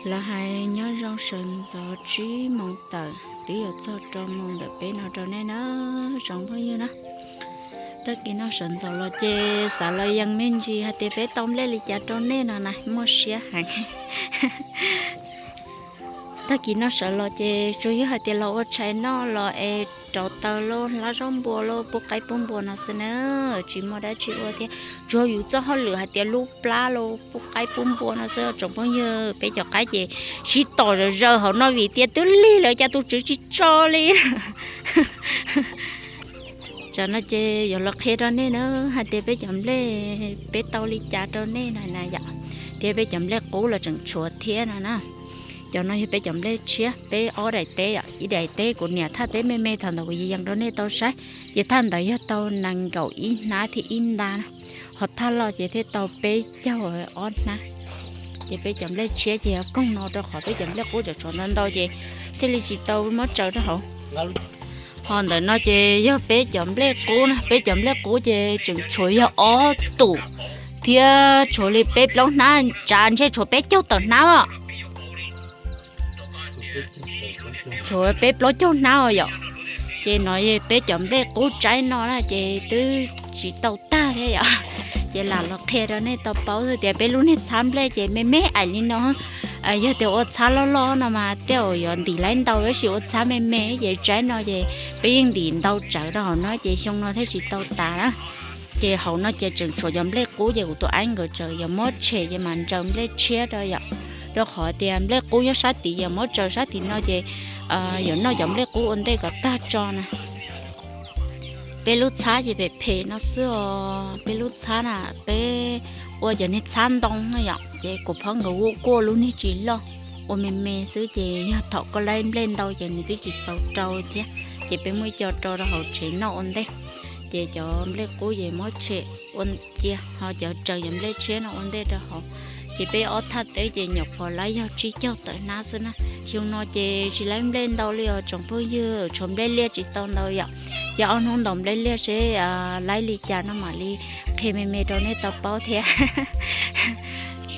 Lawv hais nyob zoo sawv ntxov tsib moos tawm twb yuav txog rau moos ntawm peb no rau nej na, tsoom phooj ywg na. Tag kis no sawv ntxov los ces xav los yees me ntsis hais tias peb tau nplej li cas rau nej no na, muaj siab heev. Tag kis no sawv los ces tsuas yog hais tias los ua tshais noj los es rauv taws los hlab zaub npua los pub qaib pub npua no xwb na, tsis muaj dab tsi ua thiab. Tsuas yus txoj hauj lwm hais tias lub plab los pub qaib pub npua no xwb tsoom phooj ywg. Peb cov qaib ces sib tom zawm zaws hauv no vim tias twb lig lawm cas tus tswv tsis tso li. Tsam no ces yuav los qhia rau nej na hais tias peb cov nplej peb tau li cas rau nej na yom, thiab peb cov nplej qub los tseem tshuav thiab no na. Cov no yog peb cov nplej tshiab, peb ob daim teb yom, ib daim teb kuv niam thaj teb me me thaum ntawd kuv yees rau nej tau saib, ces thaj ntawd yog tau nees nkaum ib hnab thiab ib nta na, ho thaj loj ces thiaj tau peb caug ob hnab. Ces peb cov nplej tshiab ces yog koog no rau qhov peb cov nplej qub tseem tshuav ntau ntau ces thiaj li tsis tau muab tsaws rau hauv. Ho ntawm no ces yog peb cov nplej qub na, peb cov nplej qub ces tseem tshuav yog ob tus thiab tshuav li peb plaub hnab, tsav ntshe tshuav peb caug tawm hnab os. Tshuav peb plaub caug hnab os yom. Ces no peb cov nplej qub tsaib no na ces twb tsis tau tag thiab yom. Ces lam los qhia rau nej tau paub xwb tias peb lub niag txhab nplej ces me me ais li no. Yog tias ua txhab loj loj no mas tej zaum yuav ntim laib ntau, tab sis ua txhab me me ces tsaib no ces peb yeej ntim ntau tsawv rau hauv no ces xyoo no thiaj tsis tau tas na. Ces hauv no ces tseem tshuav cov nplej qub ces kuv tus aib nkawd tseem yuav muab tshem ces mam ntsaws nplej tshiab rau yom. Rau qhov tias nplej qub nyob sab tid, yuav muab tsaws sab tid no ces yuav noj cov nplej qub ua ntej kom tag tso na. Peb lub txhab ces phem phem no xwb os. Peb lub txhab na, peb ua cov niag txhab ntoo na yom, ces kuv phob nkawd ua kuaj lub niag tsis loj, ua me me xwb ces yog thaum koj laib nplej ntau ces nws twb tsis txaus rau thiab. Ces peb muab ib co rau rau hauv tsev noj ua ntej. Ces cov nplej qub ces muab tshem ua cia, ho cov tsaws cov nplej tshiab no ua ntej rau hauv. Ces peb ob thaj teb ces nyuam qhuav laib yog tsib caug tawm hnab xwb na. Xyoo no ces tsis laib nplej ntau li os tsoom phooj ywg, tshuav nplej liaj tsis tau ntau yom. Ces ob hnub ntaus nplej liaj seb laib li cas no mam li qhia me me rau nej tau paub thiab.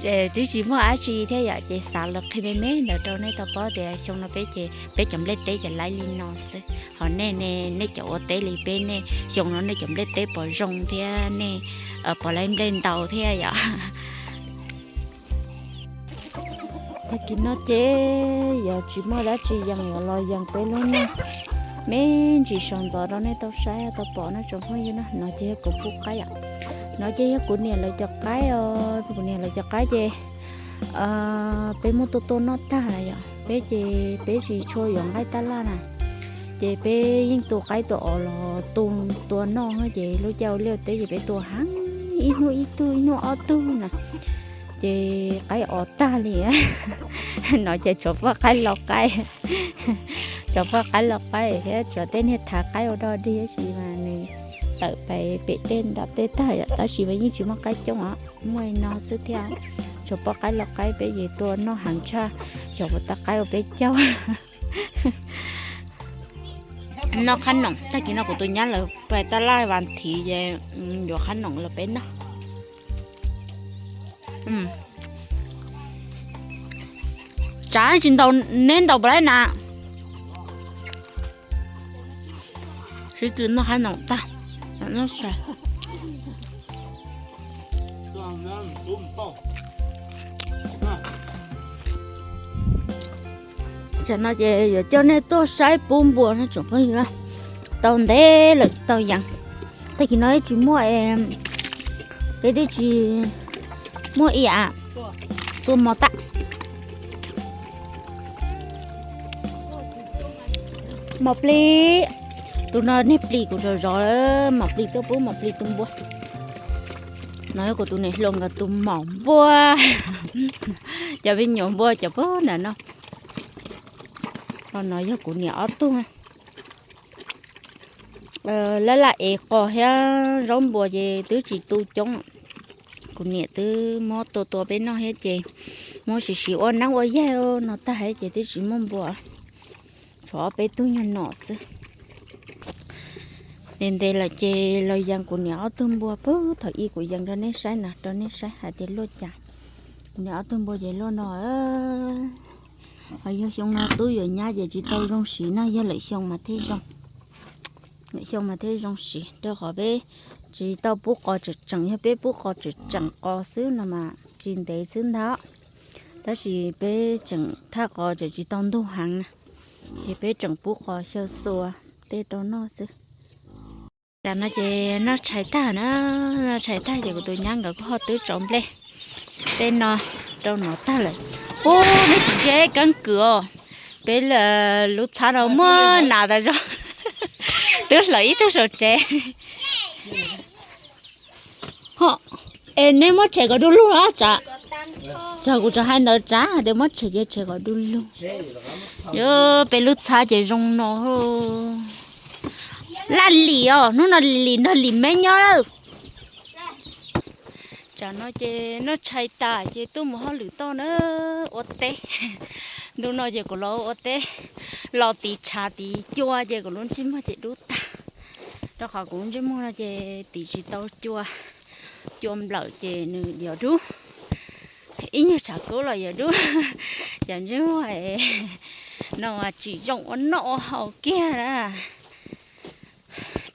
Twb tsis muaj dab tsi thiab yom, ces xav los qhia me me ntawd rau nej tau paub tias xyoo no peb ces peb cov nplej teb ces laib li no xwb. Ho nej ne, nej cov ua teb li peb ne, xyoo no nej cov nplej teb puas zoo thiab nej puas laib nplej ntau thiab yom? Tag kis no ces yog tsis muaj dab tsi yees yuav los yees peb lub neej me ntsis sawv ntxov rau nej tau saib tau pom no tsoom phooj ywg na. No ces yog kuv pub qaib yom, no ces yog kuv niam lawv cov qaib os, kuv niam lawv cov qaib ces peb muab tua tua noj tag na yom, peb ces peb tsis tshua yuav nqaij taj laj na, ces peb yeej tua qaib tua os los tua noj ces lub caij ua liaj teb ces peb tua heev, ib hnub ib tug ib hnub ob tug na, ces qaib os tag li. No ces tshuav poj qaib los qaib, tshuav poj qaib los qaib thiab tshuav tej niag thav qaib ua dog dig tab sis mas nws tawm pais pem tej nram tej tag yom, tab sis mas yeej tsis muaj qaib coob os, muaj li no xwb thiab. Tshuav poj qaib los qaib peb ces tua noj heev tshaj, xyov puas tau qaib ua peb caug. Noj qhab noom, tag kis no kuv tus nyab lawv pais taj laj vas thiv ces yuav qhab noom los peb noj. Tsav tsis ntaus, neb ntaus puas laib na? Sib tw noj qhab noom tag, noj tshais. Tam no ces yuav coj nej tuaj saib pub npua no tsoom phooj ywg na. Tau ntev lawm tsis tau yees. Tag kis no ib tsis muaj, peb twb tsis muaj ib a, tua mos tag. Mos plig, tus no niag plig kuv zov zov, mos plig tuaj pub mos plig tus npua. No yog kuv tus niam hluas nkawd tus maum npua, cov me nyuam npua cov pub ntawm no. Ho no yog kuv niam ob tug. Laj laj ev qos thiab zaub npua ces twb tsis tu coob. Kuv niam twb muab tua tua peb noj thiab ces muab siv siv ua neeb ua yaig no tag thiab ces twb tsis muaj npua, tshuav ob peb tug nyuag nom xwb. Ntev ntev lawm ces los yees kuv niam ob tug npua puag thaum ub kuv yees rau nej saib na, rau nej saib hais tias luaj cas. Kuv niam ob tug npua ces luaj no. Ho yog xyoo no tub yuav nyab ces tsis tau zoo siv na, yog lwm xyoo mas thiaj zoo. Lwm xyoo mas thiaj zoo siv, rau qhov peb tsis tau pub qos tseem tseem, yog peb pub qos tseem tseem qos xwb no mas tsis ntev xwb ntag. Tab sis peb tseem thaj qos tseem tsis tau ntug heev na, ces peb tseem pub qos xyaw xua tej rau noj xwb. Tam no ces noj tshais tag na, noj tshais tag ces kuv tus nyab nkawd kuj ho twb tso nplej tej no rau nov tag lawm. Ub, neb tsis ntsia keeb kwm os, peb lub txhab no muaj nas tas zog, twb hlawv ib tug saum tsev. Es neb muab tshem kom du lug los tsav? Tsav, kuv tseem hais ntawd tsav tias muab tshem ces tshem kom du lug. Yuav peb lub txhab ces zoo no. Laj lim os, hnub no lim nrog lim me nyob lawm. Tsam no ces noj tshais tas ces tuaj mus hauj lwm toj na, ua teb. Ntu no ces kuv los ua teb, los tiv tshav tiv cua ces kuv lub ntsej muag ces dub tag. Rau qhov kuv lub ntsej muag no ces tiv tsis tau cua, cua nplawm ces nws yuav dub. Ib nyuag tshav kub los yuav dub. Cov ntsej muag no tsis zoo ua noj ua haus kiag na.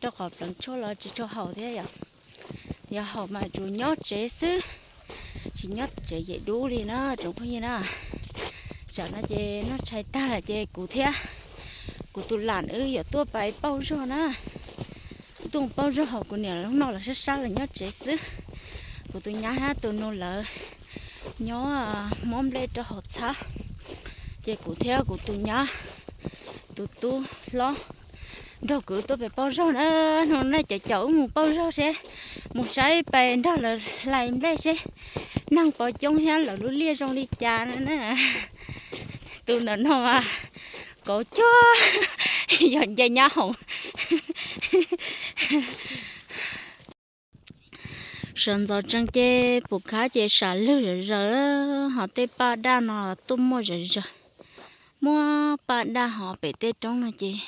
Rau qhov pleev tshuaj los tsis tshua haum thiab yom. Yog haum mas tsuas nyob tsev xwb, tsis nyob tsev ces dub li na tsoom phooj ywg na. Tsam no ces noj tshais tag lawm ces kuv thiab kuv tus lam wb yuav tuaj pais pauj zog na. Tuaj pauj zog hos kuv niam lub no los sab sab los nyob tsev xwb. Kuv tus nyab hab tus nus lawv nyob muab nplej rau hauv txhab, ces kuv thiab kuv tus nyab tus tub hlob nrog kuv tuaj pais pauj zog na. Hnub no cov caum wb mus pauj zog seb, mus saib pais nrog lawv hlais nplej seb neeg puas coob thiab lawv lub liaj zoo li cas na. Tus ntawm no mas kauv cuag yog nce nyab hoom. Sawv ntxov tsees ces pum khab ces sam lwg zom zaws, ho tej paj daj no tuaj muaj zom zaws. Muaj paj daj ho pem tej roob no ces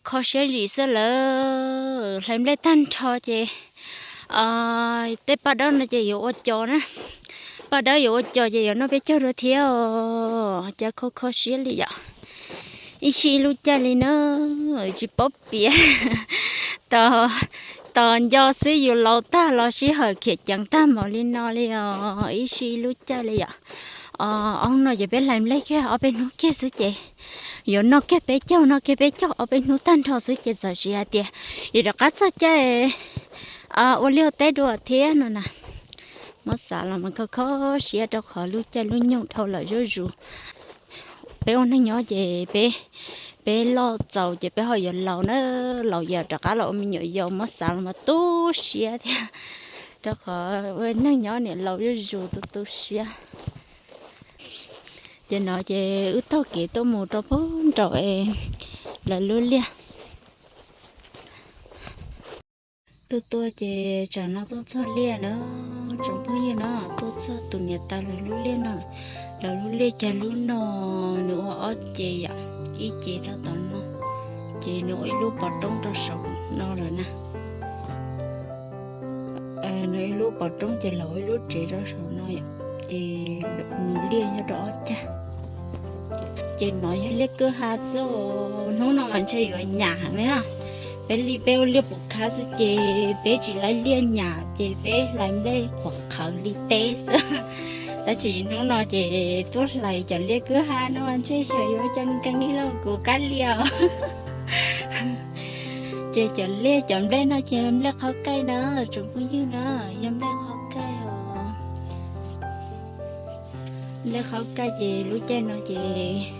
kho siab zim xwb lawm. Hlais nplej tag nrho ces tej paj dawb no ces yuav ua cos na. Paj dawb yuav ua cos ces yuav noj peb caug dua thiab os. Cas kho kho siab li yom. Ib sij ib lub caij li na, tsis paub piav. Tos, tos nco xwb yus laus tag los sij hawm khiav ceev tag npaum li no li os. Ib sij ib lub caij li yom. Ob hnub no ces peb hlais nplej kiag ob peb hnub kiag xwb ces yuav noj kiag peb caug, noj kiag peb caug ob peb hnub tag nrho xwb ces txawm siv hais tias yuav rov qab txog caij ua liaj ua teb dua thiab no na. Muab xav los mas kho kho siab rau qhov lub caij lub nyoog dhau lawm zuj zus. Peb ua neej nyob ces peb, peb loj txaus ces peb ho yuav laus na, laus yam rov qab los ua me nyuam yaus muab xav los mas tu siab thiab, rau qhov ua neej nyob niam laus zuj zus tu tu siab. Ces no ces wb taug kev tuaj mus rau puag nraum es lawv lub liaj. Tuaj tuaj ces tsam no tuaj txog liaj na, tsoom phooj ywg na, tuaj txog tus niam tais lawv lub liaj no. Lawv lub liaj cas lub no nws ua ob ce yom, ib ce rau tom no, ces nws ua ib lub pov roob rau saum no lawm na. Nws ib lub pov roob ces lawv ua ib lub tsev rau saum no yom, ces nws liaj nyob rau ob cag. Ces no yog liaj kwj ha xwb os, hnub no mas ntshe yuav nyam heev li na. Peb li peb ua liaj pum khab xwb ces peb tsis laib liaj nyam ces peb hlais nplej qhuav qhawv li teb xwb. Tab sis hnub no ces tuaj hlais cov liaj kwj ha no ntshe xyov yuav cov nkees li los kuv kab liaj os. Ces cov liaj cov nplej no ces nplej qhov kaij na, tsoom phooj ywg na, yog nplej qhov kaij os. Nplej qhov kaij ces lub caij no ces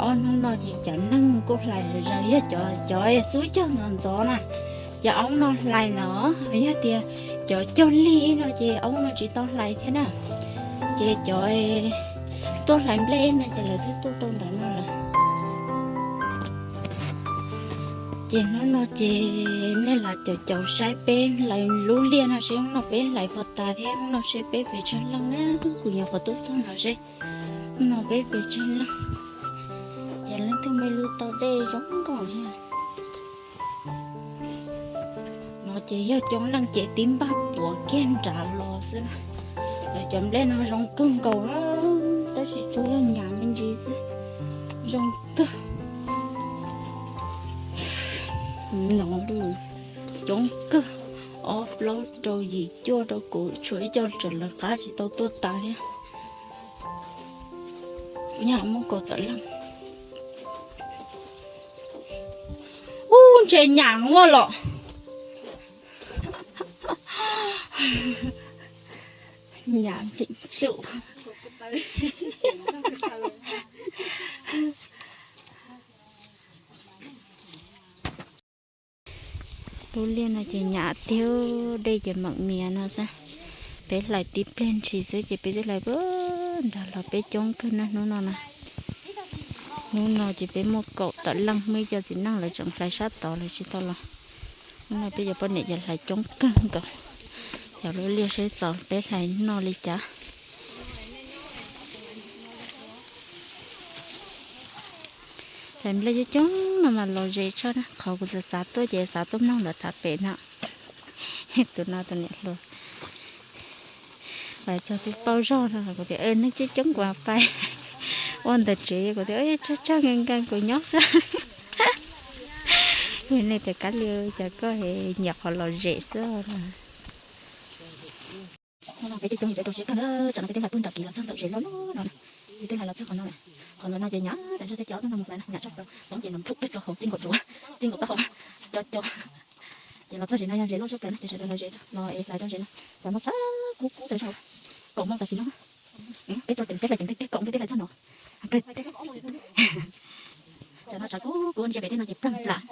ob hnub no ces cov neeg kuj hlais zom zaws, yog cov, cov xub caug ntxov ntxov na, ces ob hnub no hlais lawm. Yog tias cov caug lig no ces ob hnub no tsis tau hlais thiab na. Ces cov tuaj hlais nplej no ces lawv twb tuaj rau ntawm no lawm. Ces hnub no ces nej lam caum caum saib peb hlais lub liaj no seb hnub no peb hlais puas tas thiab hnub no seb peb pes tsawg leej na. Kuv nyuam qhuav tuaj txog no seb hnub no peb pes tsawg leej. Ces leej twg me lub tau dej zoo nkauj thiab. No ces yog coob leej ces tib npaj puav kiag nrad los xwb na. Cov nplej no zoo kawg nkaus, tab sis tsuas yog hnyav me ntsis xwb. Zoo kawg. No, coob kawg, ob plaub rau yim cuaj rau kuv tshuav ib co raws lawv qab tsis tau tuaj tas thiab. Nyaj muab kaus tawm leej. Ub, ntshe nyam muaj los. Nyam pim tsum. Lub liaj no ces nyam tiag, dej ces meem mias no xwb. Peb hlais tib pliag ntshis xwb ces peb twb hlais puag nrad los, peb coob kawg na hnub no na. Hnub no ces peb muaj kaum tawm leej, muaj ib co txiv neej lawv tseem hlais sab tod lawv tsis tau los. Hnub no peb cov poj niam ces hlais coob kawg nkaus. Yog lub liaj seb txaus peb hlais noj li cas. Hlais nplej coob coob no mas lom zem tshaj na, qhov kuv xav xav tuaj ces xav tuaj mloog lawv tham pem no. Tus no tus niam hluas, hais txog tus paub zog no kuv tias neeg coob coob kuv pais ua ntawm tsev, kuv tias tsag tsag nkees nkees kuv nyob xwb. Yog nej tias kab li cas koj nyiam qhov lom zem xwb no. Peb coob coob ces peb rau siab kawg, tsam no peb twb hlais puag nram kis los txog ntawm zem loj loj no na. Peb twb hlais los txog qhov no lawm, qhov no ces nyam tas zog tej cov no mus hlais no nyam tshaj plaws, txoov ces nws nplhub peg rau hauv txij nkaus duav, txij nkaus taub hau, co co. Ces los txog zem no yog zem loj tshaj plaws na, ces sawv daws los zem los es hlais rau zem no. Tsam no tshav kub kub tag zog, kaum moos tam sim no. Peb rau peb hlais ceev teg teg kaum peb twb hlais txog no. Tsam no tshav kub kub ntsia pem tej no ces plag plam.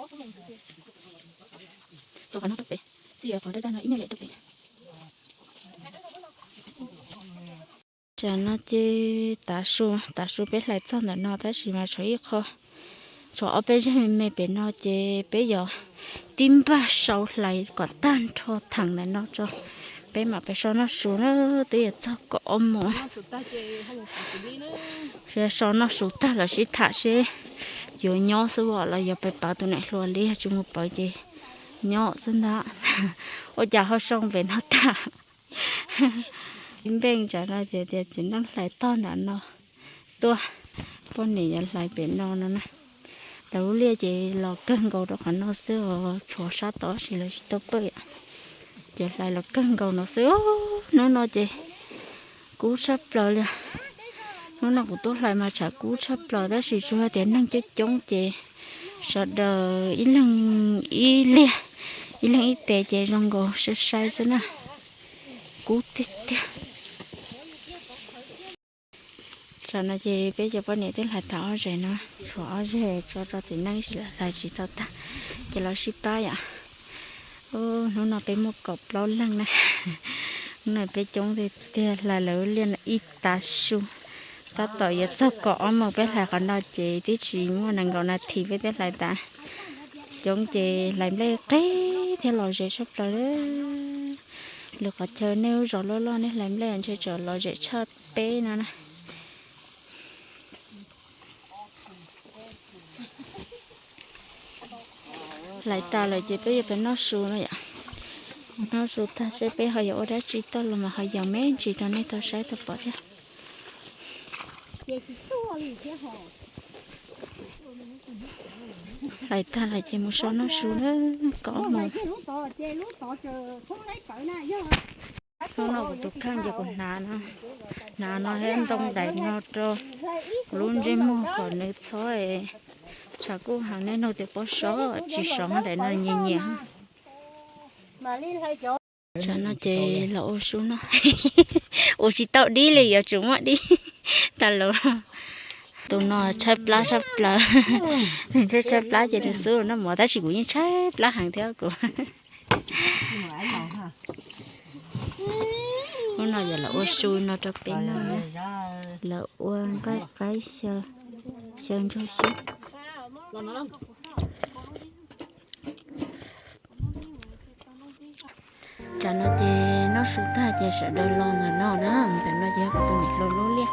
Rau qhov no rau pem, txij qhov daj daj no ib nyuag lem rau pem. Tsam no ces tav su, tav su peb hlais txog ntawm no tab sis mas tshuav ib qho, tshuav ob peb zaj me me pem no ces peb yuav tib npaj sau hlais kom tag nrho theem ntawm no tso, peb mam pem so noj su na, twb yuav txog kaum ob moos. So noj su tag los sib tham seb yuav nyob xwb os los yog pem pawv tus niam hluas li, yog tsis mus pawv ces nyob xwb ntag. Ua cas ho so pem no tag. Npeej tsam no ces tias txiv neej hlais tog nram no tuaj, poj niam yuav hlais pem no no na. Lawv lub liaj ces los kawg nkaus rau qhov no xwb os, tshuav sab tod sis lawv tsis tau pawj. Ces hlais los kawg nkaus no xwb. Hnub no ces kub tshaj plaws li. Hnub no kuv tuaj hlais mas tshav kub tshaj plaws tab sis tsuas yog tias neeg coob coob ces sawv daws ib leeg ib liag, ib leeg ib tes ces zoo nkaus sai sai xwb na. Kub tiag tiag. Tsam no ces peb cov poj niam twb hlais tag ob zeg no, tshuav ob zeg tso rau txiv neej ib sim lawv hlais tsis tau tag, ces los sib pab yom. Hnub no peb muaj kaum plaub leeg na. Hnub no peb coob tiag tiag, hlais lawv liaj no ib tav su. Tab tom yuav txog kaum ob moos peb hlais qhov no ces twb tsis muaj nees nkaum nas this peb twb hlais tas. Coob ces hlais nplej qig thiab lom zem tshaj plaws. Lwm qhov chaw nej lub zos loj loj nej hlais nplej ntshe tseem lom zem tshaj peb no na. Hlais tas lawm ces peb yuav pem noj su no yom. Noj su tag seb peb ho yuav ua dab tsi toj los mas ho yaum me ntsis rau nej tau saib tau pom thiab. Hlais tag lawm ces mus so noj su na, kaum ob moos. Hnub no kuv tus kheej ces kuv hnav no, hnav no thiab ntoo daim no rau kuv lub ntsej muag kom nws txhob tshav kub heev, nej nug tias puas sov tsis sov, daim no nyias nyias. Tsam no ces los ua su no, ua tsis tau dib li, yuav tsum muaj dib. Tag los, tus no tshaib plab tshaib plaws, nws tshaib tshaib plab ces nws xub noj mov tab sis kuv yeej tshaib plab heev thiab kuv. Hnub no yog lawv ua su no rau peb noj, lawv ua nqaij qaib xyaw, xyaw ntsuag xwb. Tsam no ces noj su tag ces sawv daws los ntawm no na, ntawm no ces yog kuv tus niam hluas lub liaj.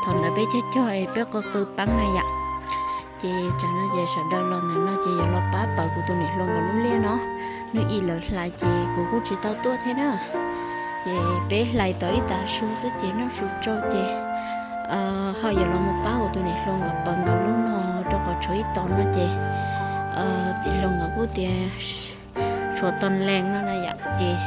Thaum ntawd peb cog cog es peb qw qw peeb na yom. Ces tsam no ces sawv daws los ntawm no ces yuav los pab pawv kuv tus niam hluas nkawd lub liaj no. Hnub ib lawv hlais ces kuv kuj tsis tau tuaj thiab na. Ces peb hlais tau ib tag su xwb ces noj su tsau ces ho yuav los mus pab kuv tus niam hluas nkawd pawv nkawd lub no, rau qhov tshuav ib tog no ces txiv hluas nkawd kuj tias tshuav tog lees no na yom, ces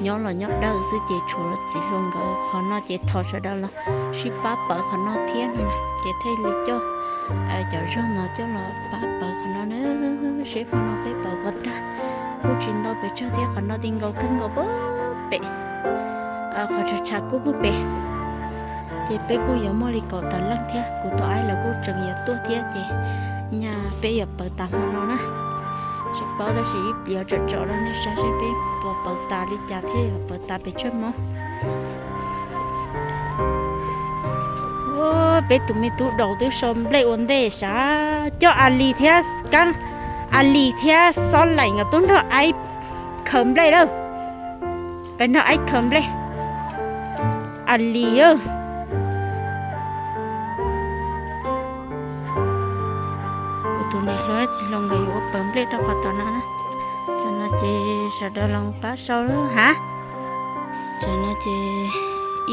nyob los nyob dawb xwb ces tshuav txiv hluas nkawd qhov no ces thov sawv daws los sib pab pawv qhov no thiab no na, ces thiaj li coj cov zog no coj los pab pawv qhov no na. Seb hmo no peb pawv puas tag, kuj tsis ntau pes tsawg thiab, qhov no ti nkaus kawg nkaus puag pem, qhov tshav tshav kub puag pem. Ces peb kuj yuav muaj li kaum tawm leej thiab, kuv tus aib lawv kuj tseem yuav tuaj thiab ces nyaj peb yuav pawv tas hmo no na. Tsis paub tab sis yuav tsom tsom rau nej saib seb peb puas pawv tas li cas thiab yuav pawv tas pes tsawg hmo. Peb tus me tub daus twb sau nplej ua ntej sav, coj a lis thiab kab, a lis thiab xob laim nkawd tuaj nrog aib khaws nplej lawm. Peb nrog aib khaws nplej. A lis, kuv tus niam hluas txiv hluas nkawd yuav ua pawv nplej rau qhov tom no na. Tam no ces sawv daws los pab sau lawm ha. Tam no ces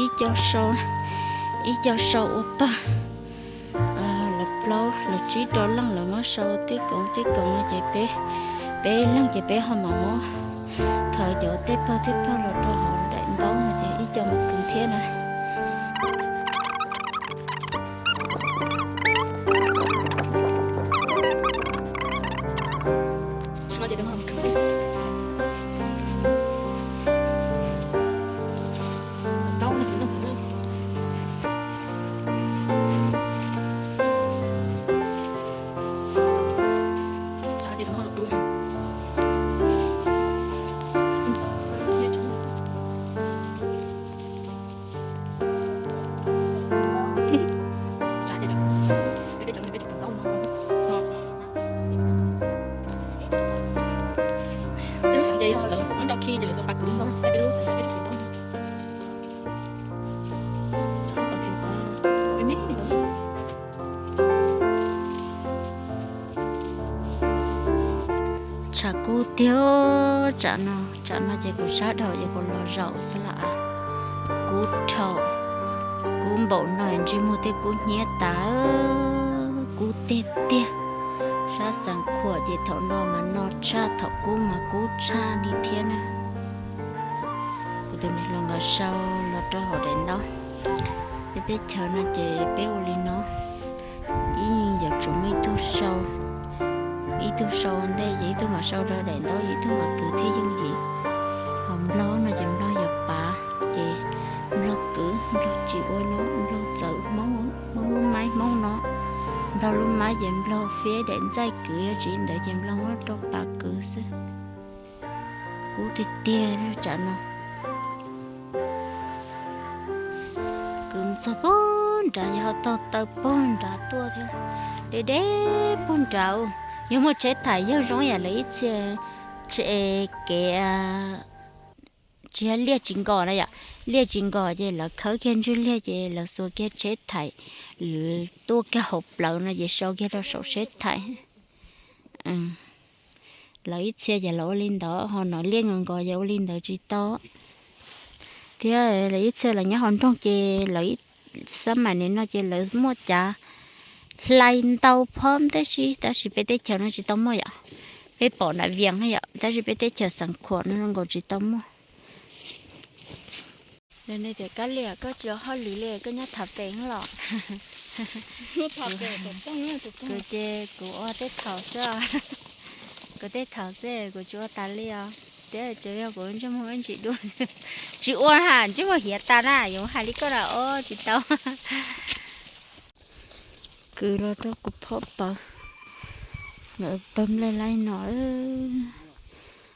ib co sau, ib co sau ua pawg, lawv plaub lawv tsib rau leej lawv muab sau tib koom tib koom no ces peb, peb leeg ces peb ho mam muab khaws cov tej pawg tej pawg los rau hauv daim ntaub no ces ib co mam kwv thiab na. Peb lub xeem ces yog lawv muab nto khi ces lawv xuas pas kwv no, peb lub xeem peb tsis kwv. Tshav kub tiag. Tsam no, tsam no ces kuv sab dhau ces kuv los zaum xwb las. Kub dhau, kub npaum no ntsej muag tej kub hnyiab tas, kub tiag tiag. Sab Xeev Khuam ces thaum no mas no tshaj, thaum kub mas kub tshaj li thiab na. Kuv tus niam hluas nkawd sau los rau hauv daim ntaub. Peb teb chaws no ces peb ua li no, ib yeej yuav tsum muaj ib tug sau, ib tug sau ua ntej ces ib tug mam sau rau daim ntaub, ib tug mam kwv thiaj yooj yim. Ho nplog no ces nplog yuav pav, ces nplog kwv, nplog tsis ua no, nplog txawv Hmoob, Hmoob lub maib Hmoob no. Nplog lub maib ces nplog fiab daim ntxaij kwv, yog tsis li ntawd ces nplog muab rau pav kwv xwb. Kub tiag tiag tsam no. Kwv txog puag nrad, yog ho taug taw puag nrad tuaj thiab. Deb deb puag nrad, yog muaj tsheb thaim yawg zoo yam lawv ib txhia, kev tsis yog liaj tsis nkos na yom, liaj tsis nkos ces lawv khawb kiag ntswg liaj ces lawv xuas kiag tsheb thaim tuaj kiag hauv plawv no ces sau kiag rau saum tsheb thaim. Lawv ib txhia ces lawv ua li ntawd, ho no liaj nkos nkos ces ua li ntawd tsis tau. Thiab lawv ib txhia lawv nyob hauv nroog ces lawv xab maim nim no ces lawv muaj cav hlais ntau phob tib si, tab sis peb teb chaws no tsis tau muaj yom. Peb pom nram Vias yom, tab sis peb teb chaws Xeev Khuam no zoo nkaus tsis tau muaj. Tias kab liam koj tsis ua hauj lwm li, koj nyob tham pem los? Kuv ces kuv ua tej thaum xwb, kuv tej thaum xwb kuv tsis ua tas li os. Tiab tsuas yog kuv ntsej muag ntsis dua, tsis ua ha, ntsej muag hiav tas na, yuav hais li koj na, o tsis tau. Kwv los rau kuv phob pawv, lawv pawg nplej laij no.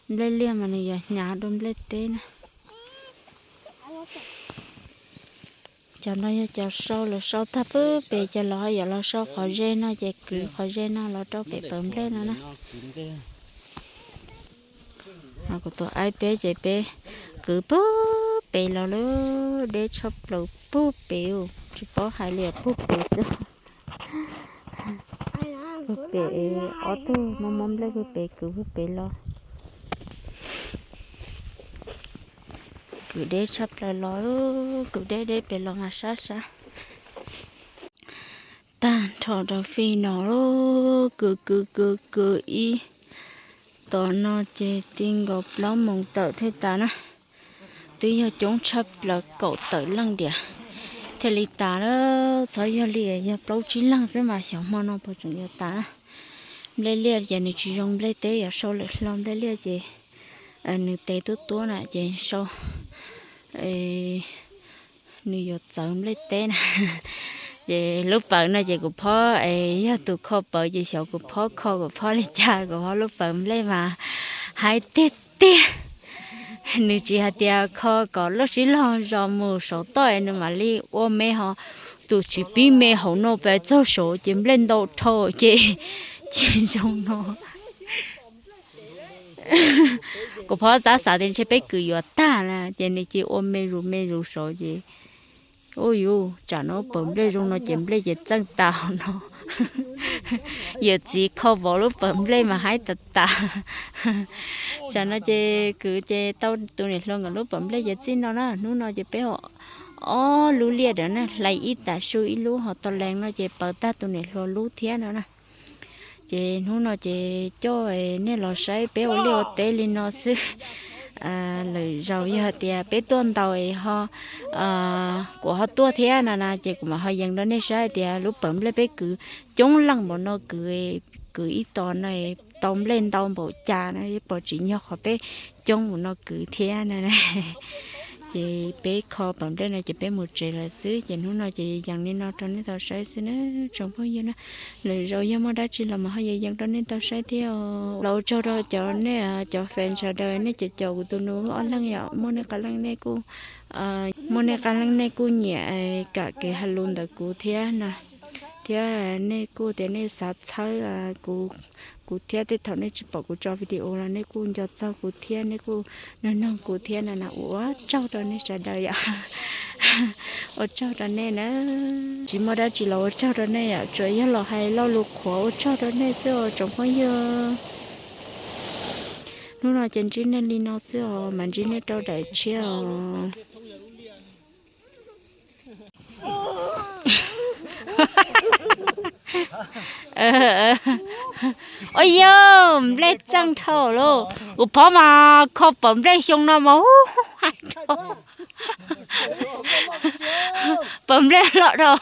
Nplej liaj mas nws yuav hnyav dua nplej teb na. Cov no yog cov sau, lawv sau tag pub pem ces lawv ho yuav los sau qhov ze no ces kwv qhov ze no los rau pem pawv nplej no na. Kuv tus aib peb ces peb kwv pub pem los lawm, deb tshaj plaws pub pem, tsis paub hais li pub pem xwb. Pub pem, ob tug mob mob nplej pub pem, kwv pub pem los. Kwv deb tshaj plaws los, kwv deb deb pem los mas sab sab. Tag nrho rau fij no lub kwv kwv kwv kwv ib tom no ces ti nkaus plaub moos tawm thiaj tas na. Twb yog coob tshaj plaws kaum tawm leej diam thiaj li tas na. Txhob yog li yog plaub tsib leeg xwb mas xyov hmo no puas tseem yuav tas na. Nplej liaj ces nws tsis zoo nplej teb, yog sau lawm hlo nplej liaj ces nws tes tuab tuab na ces sau nws yuav txawv nplej teb na. Ces lub pawv no ces kuv phob es yog tus kho pawv ces xyov kuv phob kho kuv phob li cas, kuv phob lub pawv nplej mas haib tiag tiag. Nws tsis hais tias kho kom lub sib log zos mus saum toj es nws mam li ua me ho, tus tsis pib me hauv no pes txog saud ces nplej ntau dhau ces tsis zoo no. Kuv phob xav xav tias ntshe peb kwv yuav tag na ces nws cia ua me zus me zus saud ces, u yus tsam no pawv nplej zoo no ces nplej ces txeej tas no. Yawm txiv kho vauv lub pawv nplej mas haib tas tas. Tsam no ces kwv ces tau tus niam hluas nkawd lub pawv nplej ces txij no na, hnub no ces peb ua ob lub liaj ntawd na, hlais ib tas su ib lub ho tau lees no ces pawv tag tus niam hluas lub thiab no na. Ces hnub no ces coj nej los saib peb ua liaj ua teb li no xwb. Lwm zaus yog tias peb tuaj ntau es ho, kuv ho tuaj thiab no na ces kuv mam ho yees rau nej saib tias lub pawv nplej peb kwv coob leej npaum no kwv, kwv ib tos no tau nplej ntau npaum cas no, pom tsis nyog qhov peb coob npaum no kwv thiab no. Ces peb kho pawv nplej no ces peb mus tsev lawm xwb ces hnub no ces yees li no rau nej tau saib xwb na tsoom phooj ywg na. Lwm zaus yog muaj dab tsi los mas ho yees yees rau nej tau saib thiab. Los ua tsaug rau cov nej cov fans sawv daws, nej cov caum kuv tus nus ob leeg yom, muaj nej qee leej nej kuj, muaj nej qee leej nej kuj nyiam kam kev hais lus ntawm kuv thiab na, thiab nej kuj tias nej xav txhawb kuv thiab tej thaum nej tsis pom kuv tso video los nej kuj nco txog kuv thiab nej kuj nug noog kuv thiab no na, ua tsaug rau nej sawv daws yom. Ua tsaug rau nej na. Tsis muaj dab tsi los ua tsaug rau nej yom, tsuas yog los hais lo lus qhuav ua tsaug rau nej xwb os tsoom phooj ywg. Hnub no ces ntsib nej li no xwb os, mam ntsib nej rau daim tshiab os. Ua yog nplej txeej dhau lauj, kuv phob mas kho pawv nplej xyoo no mas hais dhau. Pawv nplej loj dhau.